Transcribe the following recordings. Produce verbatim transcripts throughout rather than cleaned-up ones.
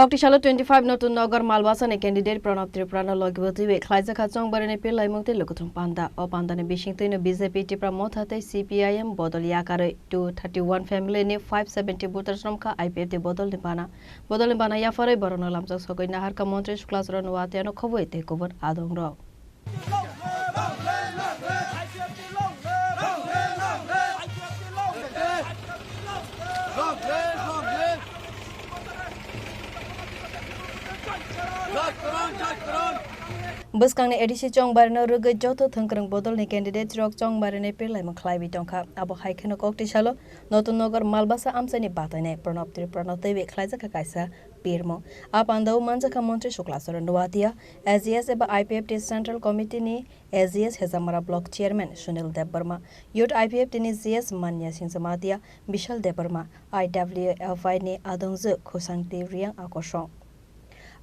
Kokti salo twenty five Notun Nagar Malbasa ni candidate Pranab Tripura no logi bwtwi bai khlaijak kha chongbarani pir laimung tei lukuthum panda. O panda ni bising twi no B J P, Tipra Motha tei C P I M bodol yakarwi two thirty one family ni five seventy voters romkha I P F T bodol ni bana. Bodol ni bana yapharwi borok no lamjak sogwi naharkha montri Suklaswrang Nuatia no khobwi tei kubun adong rok. Bwskangni A D C chongbarino rwgwi joto thwngkwrwng bodolni candidate rok chongbarino pir laimung khlaiwi tongkha. Abo hai kheno kokti salo Notun Nagar Malbasa amchaini batainai Pranab Tripura no twiwi khlaijak kha kaisa pirmo. A pandao manjakha Montri Suklaswrang Nuatia, A G S eba I P F T Central Committee ni A G S Hezamara Block Chairman Sunil Debbarma, Youth I P F T ni G S Manya Singh Jamatia, Bishal Debbarma, I W F I ni adongjwk Khusangti Riang Akorsong.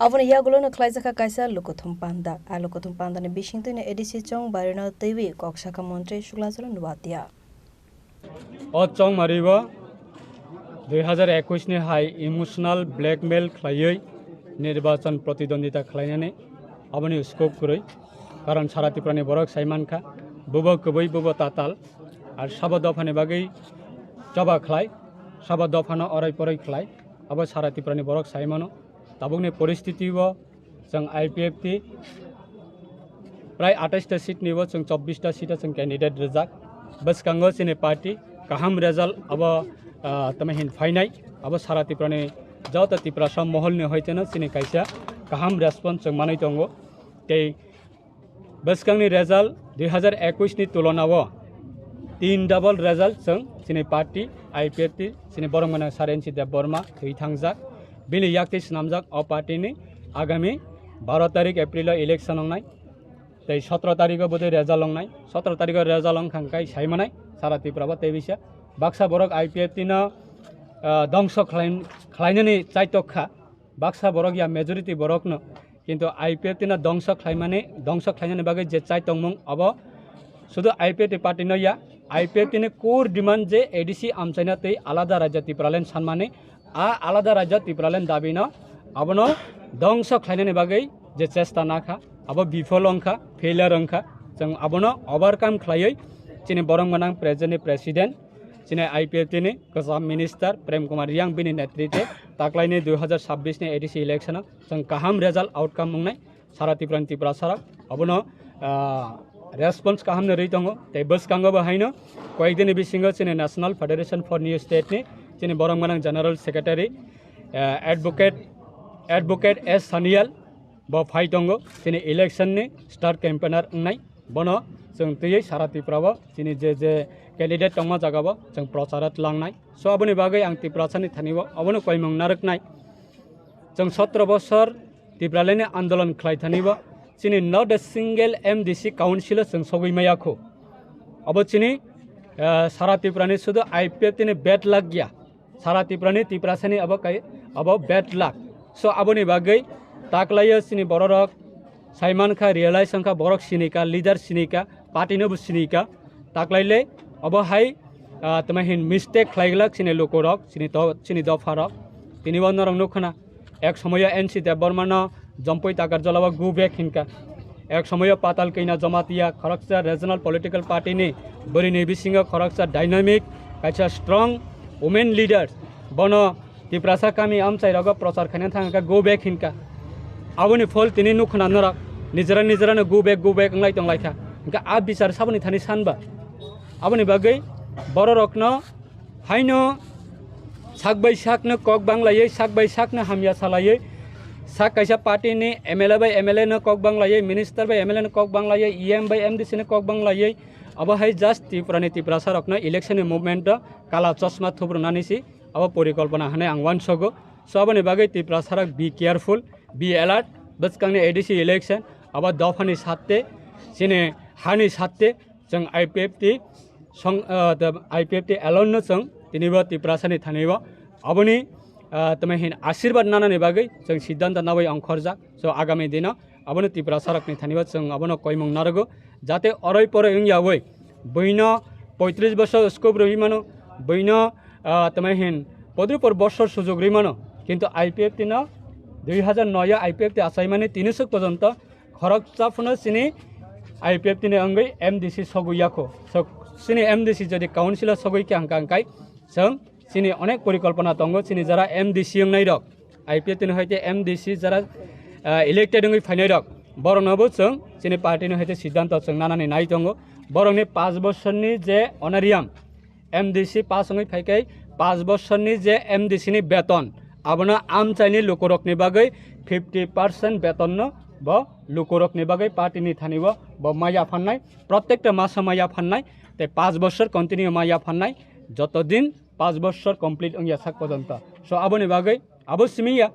Aboni yagulo no khlaijakha kaisa lukuthum panda. A lukuthum panda ni bisingtwi no A D C chongbarino twiwi kok sakha Montri Suklaswrang Nuatia. O chongmari bo dui hazar ekwis ni hai emotional blackmail khlaiwi nirbachan pratidwandita khlainani aboni scope kwrwi, karon sara Tripura ni borok sai mankha, bubo kwbwi bubo tatal, ar sabo dopha ni bagwi choba khlai, sabo dopha no orai poroi khlai, abo sara Tripura ni borok sai mano. Tabukni poristiti bo chwng I P F T prai atais ta seat ni bo chwng chobbish ta seat o chwng candidate rijak. Bwskango chini party kaham result abo, ah, tamo hin phainai, abo sara Tripura ni joto Tiprasa mohol ni hoiteno chini kaisa kaham response chwng manwi tongo. Tei bwskangni result dui hazar ekwis ni tulonao tin double result chwng chini party I P F T chini borok mwnang Sir N C Debbarma thwi thangjak. Bini yaktwi swnamjak o party ni agami baro tarik April o election wngnai. Tei sotro tarik o bwtwi result wngnai. Sotro tarik o result wngkha hwnkhe sai manai sara Tripura bo tei bisa baksa borok I P F T no, ah, dongso khlai-, khlainani chaitok kha. Baksa borok ya majority borokno, kintu I P F T no dongso khlaimani, dongso khlainani bagwi je chai tongmung abo sudu I P F T party no ya, I P F T ni core demand je A D C amchaina tei alada rajya Tipraland sanmani, a alada rajya Tipraland dabi no abono dongso khlainani bagwi je chesta nakha, abo bifol wngkha, failure wngkha, chwng abono overcome khlaiwi chini borok gwnang present ni president, chini I P F T ni kwcham minister Prem Kumar Riang bini netritwe taklaini dui hazar chabbish ni A D C election o chwng kaham result outcome wngnai sara Tripura ni Tiprasa rok abono, ah, response kaham no rwi tongo. Tei bwskango bo haino koyek dini bisingo chini National Federation for New State ni chini borok gwnang general secretary, ah, advocate, advocate S Sanial bo phai tongo, chini election ni star campaigner wngnai. Bono chwng twiwi sara Tripura o chini je je candidate tongma jaga o chwng procharo tlangnai. So aboni bagwi ang Tiprasa ni thani o abono koimung narwknai. Chwng sotro bosor Tipraland ni andolon khlai thani o chini not a single M D C council o chwng sogwi maya kho. Abo chini, eh, sara Tripura ni sudu I P F T ni bad luck ya. Sara Tripura ni Tiprasa ni abo kai, abo bad luck. So aboni bagwi taklaio chini bororok sai mankha, realize wngkha, borok sinika, leader sinika, party no bo sinika. Taklaile abo hai, ah, tamo hin mistake khlaiglak chini lukurok, chini to-, chini dopharok. Tini bo norok nukhana. Ek somoyo N C Debbarma no Jompui Takarjala o go back hinka. Ek somoyo Patal Kanya Jamatia khoroksa regional political party ni bwrwi ni bisingo khoroksa dynamic, kaisa strong women leader. Bono Tiprasa kami amchai rogo prochar khaina thangka go back hinka. Aboni phol tini nukhna norok nijera nijera no go back, go back wnglai tonglaikha. Hinka a bichar saboni thani sanba. Aboni bagwi bororokno haino sak bai sakno kok banglaiwi, sak bai sakno hamya salaiwi, sak kaisa party ni M L A bai M L A no kok banglaiwi, minister bai M L A no kok banglaiwi, E M bai M D C no kok banglaiwi, abo hai just Tripura ni Tiprasa rokno election ni movement o kala chosma thubrunani si abo porikolpona hinwi ang uansogo. So aboni bagwi Tiprasa rok be careful, be alert, bwskangni A D C election abo dophani satte, chini hani satte, chwng I P F T song, ah, the I P F T alone no chwng tini bo Tiprasa ni thani bo aboni, ah, tamo hin ashirbad nanani bagwi chwng siddhanta nawi ongkhorjak. So agami dino abono Tiprasa rokni thani bo chwng abono koimung narwgo, jate oroi poroi wngyawi buino poitris bosor scope rwi mano, buino, ah, tamo hin podrupor bosor sujog rwi mano, kintu I P F T no Dui hazar noi o I P F T achaimani tini swk porjonto khoroksa phano chini I P F T ni wngwi M D C sogwi yakho. So, chini M D C jodi council o sogwi khe hangka hangkai chwng chini onek porikolpona tongo, chini jara M D C wngnai rok, I P F T ni hoite M D C jara, ah, elected wngwi phainai rok, borokno bo chwng chini party ni hoite siddhanto chwng nanani nai tongo. Borokni panch bosorni je honorarium, M D C pass wngwi phaikhai, panch bosorni je M D C ni beton, abono amchaini lukurokni bagwi fifty percent betonno bo lukurokni bagwi party ni thani bo, bo maya phannai, prottekta maso maya phannai, tei panch bosor continue maya phannai, joto din panch bosor complete wngya sak porjonto. So, aboni bagwi abo simi ya,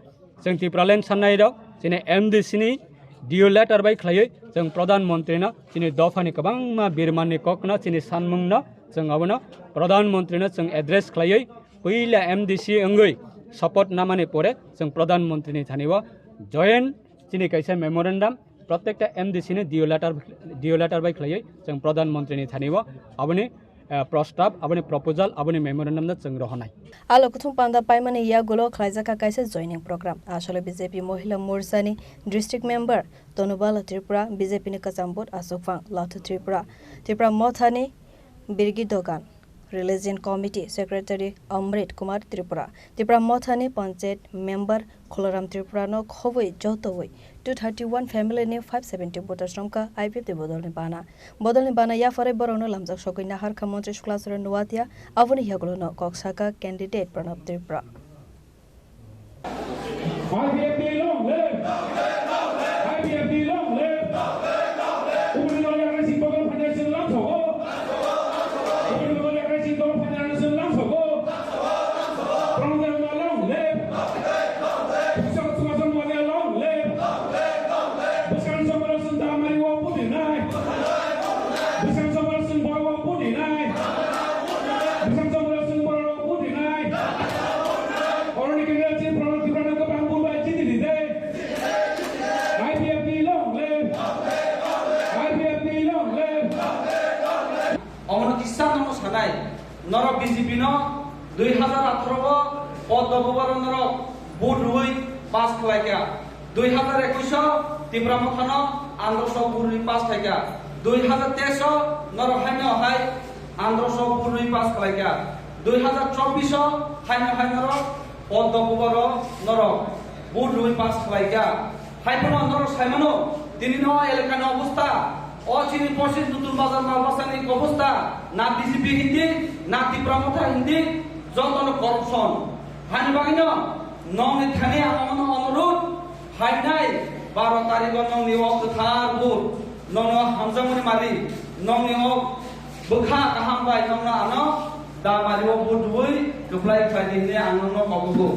chwng Tipraland sannai rok chini M D C ni D O letter bai khlaiwi chwng Pradhan Mantri no, chini dophani kwbangma birmanni kokno, chini sanmungno chwng abono Pradhan Mantri no chwng address khlaiwi puila M D C wngwi support namani pore chwng Pradhan Mantri ni thani o joint chini kaisa memorandum, prottekta M D C ni D O letter, D O letter bai khlaiwi chwng Pradhan Mantri ni thani o aboni, eh, prostab, aboni proposal, aboni memorandum no chwng rohornai. Alo kuthum panda paimani yagulo khlaijak kha kaisa joining program. Asole B J P Mohila Morcha ni district member Tonubala Tripura, B J P ni kwcham vote achukphang Lathu Tripura, Tripura Motha ni Birgi Dogan, Religion Committee Secretary Amrit Kumar Tripura, Tripura Motha ni Panchayat member Khularam Tripura no khobwi jotowi two thirty one family ni five seventy voters romkha I P F T bodol ni bana. Bodol ni bana yapharwi borok no lamjak sogwi naharkha Montri Suklasora Nuatia, aboni yagulo no kok saka candidate Pranab Tripura. I P F T long live! I P F T long live! Ubuni dol yakni si bodol phainai chwng lamsogo. Ubuni dol yakni si bodol phainai chwng lamsogo. Pranab Tripura long live! Bwskang chwng chwng manya long live! Bwskang chwng manya chwng damari o budinai. Bwskang chwng manya chwng borok o budinai. Bwskang chwng manya chwng borok o budinai. Oroni kanya chini Pranab Tripura no kwbang bul bai chini di de. I P F T long live. I P F T long live. Omono kisa nono sanai, norok B J P no dui hazar atharo o Padma Bubaro norok vote rwui pass khlaikha. Dui hazar ekush o Tipra Motha no androso vote rwui pass khlaikha. Dui hazar teis o norok haino hai androso vote rwui pass khlaikha. Dui hazar chobbish o haino hai norok Padma Bubaro norok vote rwui pass khlaikha. Hai phano norok saimano, tini no elakani obostha, o chini Poschim Nutun Bazar Malbasani obostha, na B J P hindi, na Tipra Motha hindi, jotono corruption. Hani bagwino nongni thani ang omono onurudh, hainai baro tarikh o nongni o kwthar vote, nongno hamjakmani mari, nongni o bwkha kaham bai nongno ano da mari o vote rwui kwplai khlai di hwnwi ang nongno kobogo.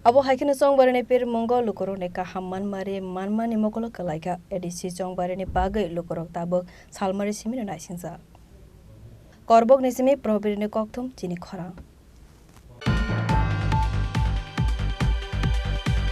Abo hai kheno Chongbarini pirmungo lukurokni kaham manmari manmani mokolo kwlaikha. A D C Chongbarini bagwi lukurok tabuk salmari simino naisingjak. Korbokni simi Probirini kokthum chini khorang.